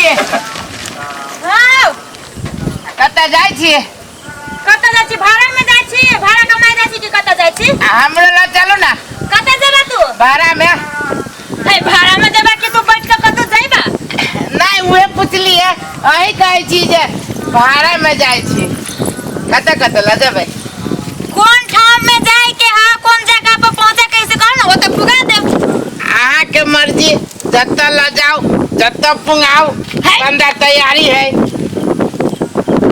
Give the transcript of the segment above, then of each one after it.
छी। हाँ। कतऽ जाइ छी? कतऽ जाइ छी? भाड़ा में जाइ छी, भाड़ा कमाइ जाइ छी कि कतऽ जाइ छी? आ हमरो लग चलू ना। कतऽ जेबा तू? भाड़ा में। हे, भाड़ा में जेबा कि तू बैठ के कतऽ जाइबा? नहीं, उहे पुछलिए, अहीं कहै छी जे भाड़ा में जाइ छी, कतऽ कतऽ लऽ जेबै? कोन ठाम में जाए के हा, कोन जगह पर पहुंचे के से कहो ना, ओतऽ पुगा देब। अहाँके मर्जी, जतऽ लऽ जाउ जतऽ पुंगाउ, है। बंदा तैयारी है।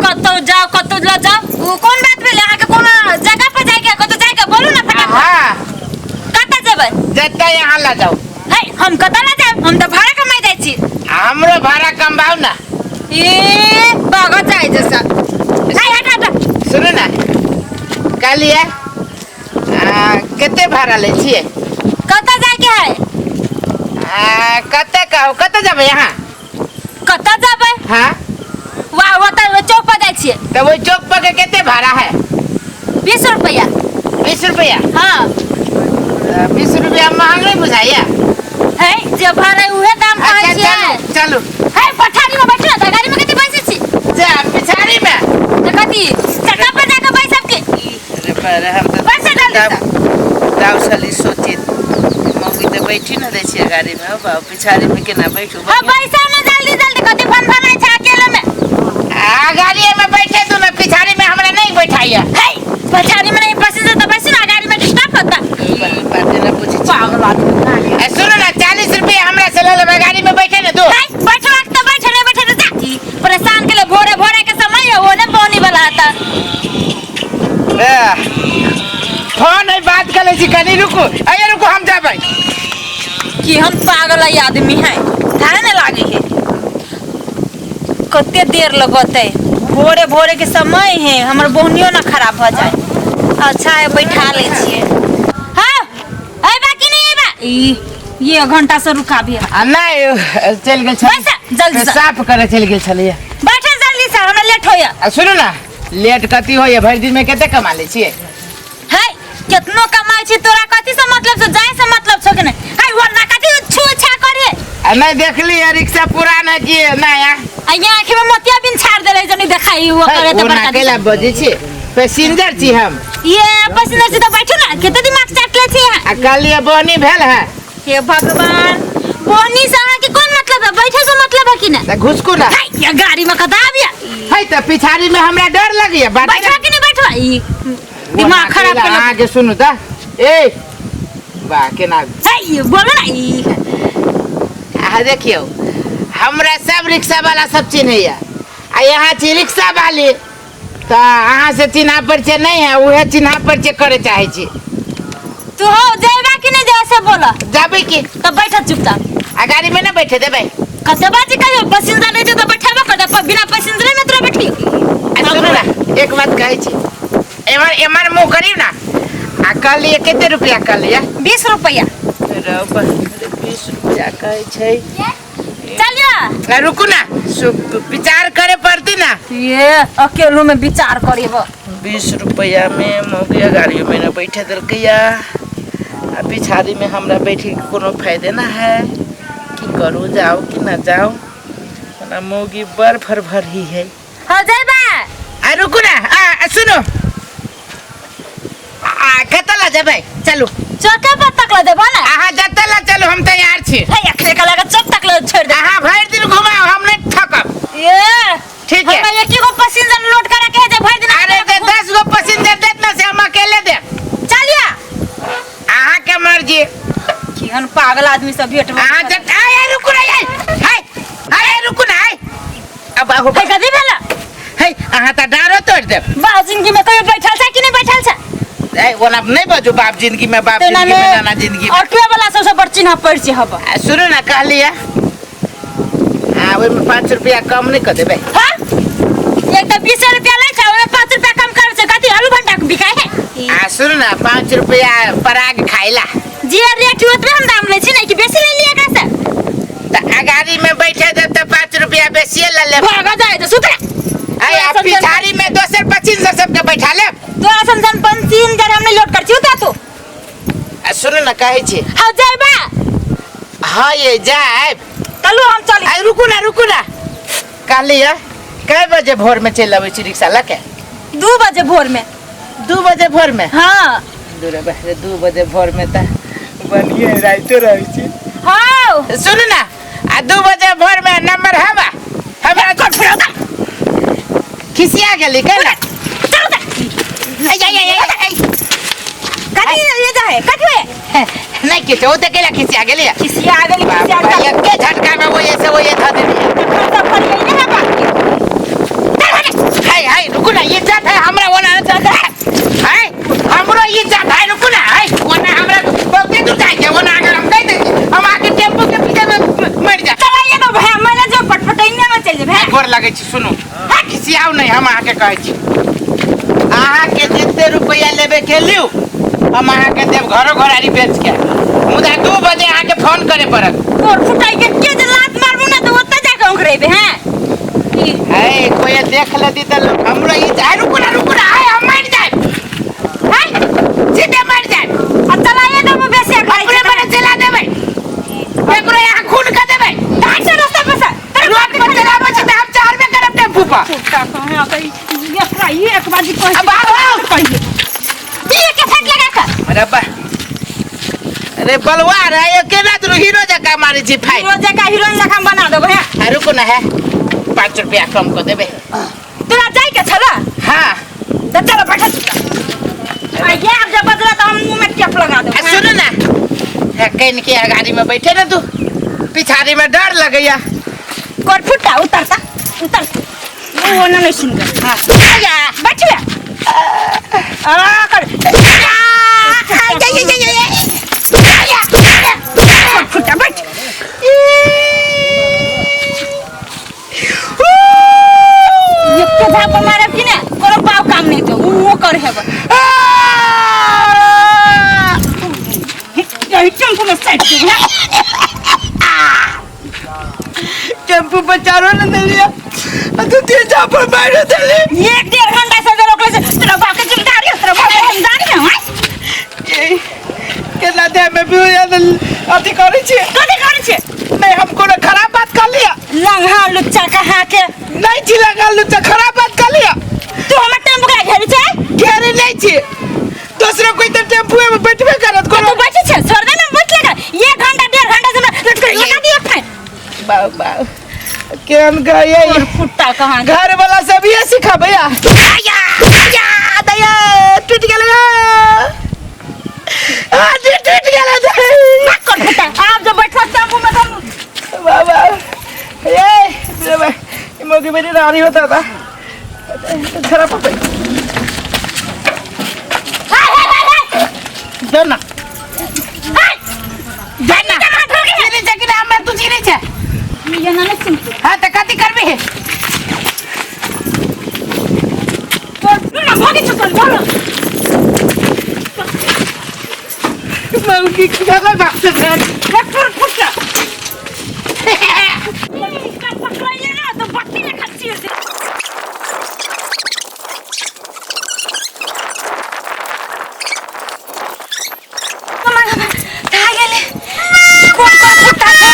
कतौ जाओ कतौ लऽ जाओ, उ कोन बात भेलै? अहाँके कोनो जगह पर जाए के, कतौ जाए के बोलू ना फटाफट। हाँ। कतऽ जेबै? जतऽ यहाँ लऽ जाउ। है, हम कतऽ लऽ जायब? हम तऽ भाड़ा कमाइ जाइ छी। हमरो भाड़ा कमबाउ ना। ए बागत जाए जैसा। है, हट हट। सुनू ना, कहलिए कते भाड़ा लै छियै? कतऽ जाए के है? कते कहू, कतऽ जेबै अहाँ? कतऽ जेबै? हाँ। वाह, ओतऽ चौक पर जाइ छियै। तऽ ओहि चौक पर के कते भाड़ा है? 20 रुपया। 20 रुपया? हाँ। 20 रुपया महंग नहीं बुझाइया? है, जे भाड़ा उहे दाम कहै अच्छा, छियै। चलू चलू। है, पठारी में बैठू ना, तऽ गाड़ी में कथी बैसै छी? जा पिछाड़ी में। तऽ कथी चक्का पर जाके बैसब की? अरे पर हम तऽ बैसै जल्दी से। दाउ छली सोचित मौगी तऽ बैठी न दै छियै गाड़ी में, हो बाबू, पिछाड़ी में केना बैठू? हाँ, बैसा ना जल्दी जल्दी, कथी फन फनाइ छै अकेले में? आ गाड़ी में बैठे तू ना, पिछाड़ी में हमरा नहीं बैठाइया। है, पछाड़ी में नहीं पैसेंजर तऽ बैसू ना, गाड़ी में डिस्टर्ब होता। बाते ना बुझै छी। पागल आदमी। ए, सुनू ना, 40 रुपया हमरा से लऽ लेबै, गाड़ी में बैठे ना तू। है, बैठबाक तऽ बैठ, नहीं बैठे तऽ जा। ई परेशान के लिए भोरे भोरे के समय है, ओने पानी वाला आता। ए, फोन है, बात कर लै छी कनी, रुकू, अरे रुकू, हम जेबै। कि हम पागल है आदमी है, धारे नहीं लागे है। कते देर लगतै? भोरे भोरे के समय है, हमर बोहनियो ना खराब हो जाए। अच्छा है, बैठा ले छियै। हाँ, अइबा कि नहीं अइबा? ई ये घंटा से रुका भी। आ नहीं, चलि गेल छलियै। बैसा जल्दी से। साफ करे चलि गेल छलियै। बैठा जल्दी से, हमरा लेट होया। आ सुनू ना, लेट कथी होइए? भरि दिन में कते कमा लै छियै? है, केतनो कमाइ छी तोरा कथी से मतलब छौ? जाय से मतलब छौ कि नहीं? है, वरना कथी छू छा करे? आ नहीं देखली है रिक्शा पुरान है कि नया? आ यहाँ आँखि में मोतिया बिन छाड़ देले जनी देखाई वो है, करे त ओ बड़का ना कैला बजै छी, पैसेंजर छी हम। ये पैसेंजर छी त बैठू ना, कते दिमाग चाटले छी यहाँ। आ कहलियै बोनी भेल है। हे भगवान, बोनी से अहाँ के कोन मतलब है? बैठे से मतलब है कि ना? त घुसकू ना। है, ये गाड़ी में कता आबिया? है त पिछाड़ी में हमरा डर लगैया। बाटे बैठवा कि नहीं बैठवा? ई दिमाग खराब कर। अहाँके सुनू त, ए वाह केना है, ये बोलो ना ई। अहाँ देखियौ, हमरा सब रिक्शा वाला सब चिन्हैया, आ यहाँ छी रिक्शा वाली तऽ अहाँ से चिन्हा परिचय नहीं है, उहे चिन्हा परिचय करे चाहे छी। तू हो जेबा कि नहीं जेबा से बोला? जाबे की। तब बैठ चुपचाप। आ गाड़ी में ना बैठे देबै? कते बाजी कहियो पैसेंजर नहीं तो बैठाबो कर दे, बिना पैसेंजर में तोरा बैठी। आ सुनू ना, एक बात कहै छी, एमहर एमहर मुँह करियौ ना। आ कहलियै कते रुपया कहलियै? 20 रुपया। 20 रुपया कहै छै। चलियो। आ रुकू ना, विचार करे पड़ती ना। ये अकेलो में विचार करेब। 20 रुपया में मौगिया गाड़ियों में ना बैठे देलकैया, आ पिछाड़ी में हमरा बैठे के कोनो फायदे ना है। की करू, जाओ कि ना जाओ? ओना मौगी बड़ भरभरही है। हो जाइबा? आ रुकू ना, आ सुनू, आ कतऽ लऽ जेबै? चलू। चौके पर तक लऽ जेबो ना। अहाँ जतऽ लऽ चलू हम तैयार छी। हे, अखने के लगा चौक तक लऽ छोड़ दे। अहाँ भरि दिन घुमाउ, हम नहीं थकब। ए ठीक है। हमरा एक गो पैसेंजर लोड करा के है जे भरि दिन। अरे जे 10 गो पैसेंजर देत ना से हम अकेले देब। चलिया। अहाँ के मर्जी। केहन पागल आदमी सब भेट। अहाँ जत आय आय रुकू ना, आय हाय हाय रुकू ना, आय अब आहो। हे, कथी भेल? हे, अहाँ तऽ डारो तोड़ि देब। बाप जिंदगी में कहियो बैठल छै कि नहीं बैठल छै? ए, ओना नहीं बजू, बाप जिंदगी में, बाप तेना जिंदगी में, में नाना जिंदगी में। ऑटो वाला सबसे बड़ चिन्ह पड़ छै हब। आ, सुनू ना, कहलियै आ ओहिमे 5 रुपया कम नहीं कऽ देबै? हाँ, एक तऽ 20 रुपया लै छै, ओहिमे 5 रुपया कम करै छै, कथी आलू भंटा के बिकाय है? आ सुनू ना, 5 रुपया पराग खाइला। जे रेट होत हम दाम लै छी, नहीं कि बेसी ले लिया एकरा से। तऽ अगाड़ी में बैठे देब तऽ 5 रुपया बेसिए लऽ लेब। भागा जाए तऽ सुतरा। आय, आ पिछाड़ी में दोसर पैसेंजर सबके बैठा लेब। तोरा सन पैसेंजर हम नहीं लोड कर छी, उतर तू। आ सुनू ना, कहै छी। हाँ, जाइबा? हाँ, ये जायब। चलू, हम चली। आ रुकू ना, रुकू ना, कहली है कै बजे भोर में चलि अबै छी रिक्शा लऽ के? 2 बजे भोर में। 2 बजे भोर में? हाँ। दूर बजे 2 बजे भोर में तऽ बढ़िए राइते रहै छी। हाँ। सुनू ना, आ 2 बजे भोर में नंबर हवा हमरा खिसिया गेली केना? चलो ता। ऐ, ऐ, ऐ, ऐ, ऐ। कथी ये जा है? कथी है? नहीं किछु, ओ तऽ केला खिसिया गेली? खिसिया गेली, खिसिया गेली। एके झटका में वो ऐसे वो ये धऽ देली। खर्चा फरियाई ने है बाप के। हाय हाय रुकू ना, इज्जत है हमरा ओना है हाय हमरो इज्जत है, रुकू ना। हाय ओना हमरा बहुते दूर जाय के, ओना अगर हम कहि दै छी हम आके टेम्पू के पीछे में मरि जाय। चलाइए तो भैया, मैंने जो पटपटैने में चल जेबै। गोर लगै छी, सुनू, हाँ खिसियाउ नहीं, हम अहाँके कहै छी अहाँके जते रुपैआ लेबे के लिउ, हम अहाँके देब घरो घरारी बेच के, मुदा 2 बजे अहाँके फोन करे पड़त। तोर फुटाई के के जे लात मारबू ना तो ओतऽ जाके ओंघरेबे। हैं है कोई देख लेती तऽ लोग हमरो ई जाय। रुकू ना, रुकू ना, हाय हम मरि जाय, हाय सीधे मरि जाय। आ चलाइए तो बेसी अपने मने चला देबै, केकरो यहाँ खून कर देबै। से रास्ता पर से रोड पर चलाबै छी तऽ हम चढ़बे करब टेम्पू पर। फुटा कहाँ कही एकरा एक बाजी कहि अब आओ। कहिए दिए के फट लगा कर। अरे बा, अरे बलवा रे, ये केना तू हीरो जकाँ मारै छी फाइट? हीरो जकाँ, हीरोइन जकाँ हम बना देबै। हैं आ रुकू ना, है 5 रुपया कम कऽ देबै। तोरा जाय के छला? हाँ। तऽ चलो बैठल छी। आ ये आब जब बजला तऽ हम मुँह में टेप लगा देबै। आ सुनू ना, है कनि के गाड़ी में बैठे ना तू, पिछाड़ी में डर लगैया। कर फुटा उतरता उतर, वो ना नहीं सुन गए। हाँ। बैठ ले आ कर कर फुटा बैठ। ये के झाप मारे कि ने कोनो पाव काम नहीं तो वो कर हेब। यही टेम्पू में सेट के टेम्पू पर चारो ने देलिया, आ तू तीन झापड़ मारि देली। 1-1.5 घंटा से जो रोकले से तेरा बाप के जिम्मेदारी है, तेरा बाप के जिम्मेदारी है। हैं ए, केना देह में भी अथी करै छियै? कथी करै छियै? नहीं, हम कोनो खराब बात कर लिया? लंघा लुच्चा कहाँ के नहीं छी लंघा लुच्चा, खराब बात कर लिया। तू हमर टेम्पू के घेरी छै? घेरी नहीं छी, दोसरो कोई तऽ टेम्पू में बैठबे करत। तो तू बैठे छै, छोड़ दे ना, बैठ लेगा। 1 घंटा 1.5 घंटा से हमरा लटक लगा दिया फाइन। बाऊ बाऊ केहन गए तोर फुट्टा कहाँ के? घर वाला सब ये सिखाबैया। आया आया दया टूट गेल आ टूट गेल। ना कर फुट्टा, आप जब बैठा टेम्पू में तो हम बाबा ए रे भाई, ई मौके मेरी रानी होता था खराब हो गई। हाय हाय हाय हाय दो ना हाय जा ना, चिन्है छै कि ना हमरा? तू चिन्है छै? ये ना नहीं सुनते। हाँ तऽ कथी करबी? तोर ना भागी छु चल बोलो। मौकी की घर बाप से घर कर फुट्टा पकड़ाइए ना तो बत्ती लेखा चीर दे। था गेले कोन कोन फुट्टा छै?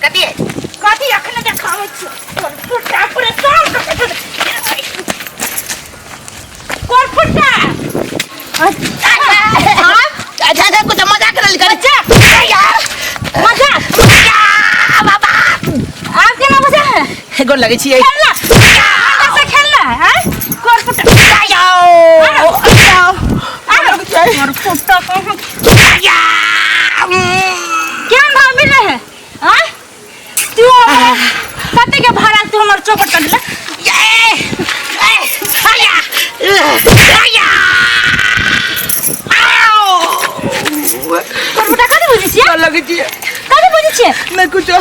कथी है? कथी अखने देखाबै छियौ तोर फुट्टा परेशान कऽ के छोड़। कोन फुट्टा? अच्छा अच्छा, कुछ मजाक करल कर। मजाक बाबा आप केना मजा है? गोर लगै छियै। खेलना से खेलना है? हैं कोन फुट्टा? आओ आओ तोर फुट्टा कहाँ केहन भाव मिल रहे है? आँ तू कते के भाड़ा तू हमर चौपट कर देला? तोर फुट्टा कथी बुझै छियै? गोर लगै छियै। कथी बुझै छियै? नहीं कुछो।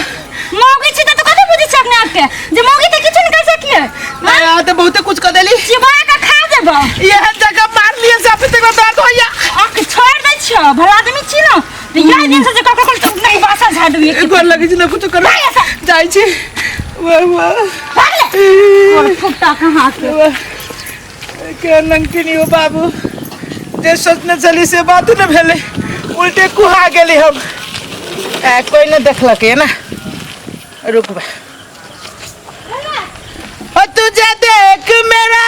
मौगी छी तऽ तू कथी बुझै छियै अपने आपके जे मौगी तऽ किछु नहि कर सकिए? नहीं, आ तऽ बहुते कुछ कर देली। चिबा के खा जेबौ। यह जगह मार लिए से अभी तक दर्द होइया। आँख छोड़ दै छियौ, भला आदमी छी न तऽ यही दिन से जे ककरो ककरो नहीं बासा झाड़ू एक गोर लगै छी, ना कुछो करू, जाइ छी। वाह वाह, तोर फुट्टा कहाँ के? वाह के नंकिनी हो बाबू, जे सोचने चली से बात न भेलै। उल्टे कुहा गेली हम। कोई नहीं देखलक है ना। रुकबा। ओ तुझे देख मेरा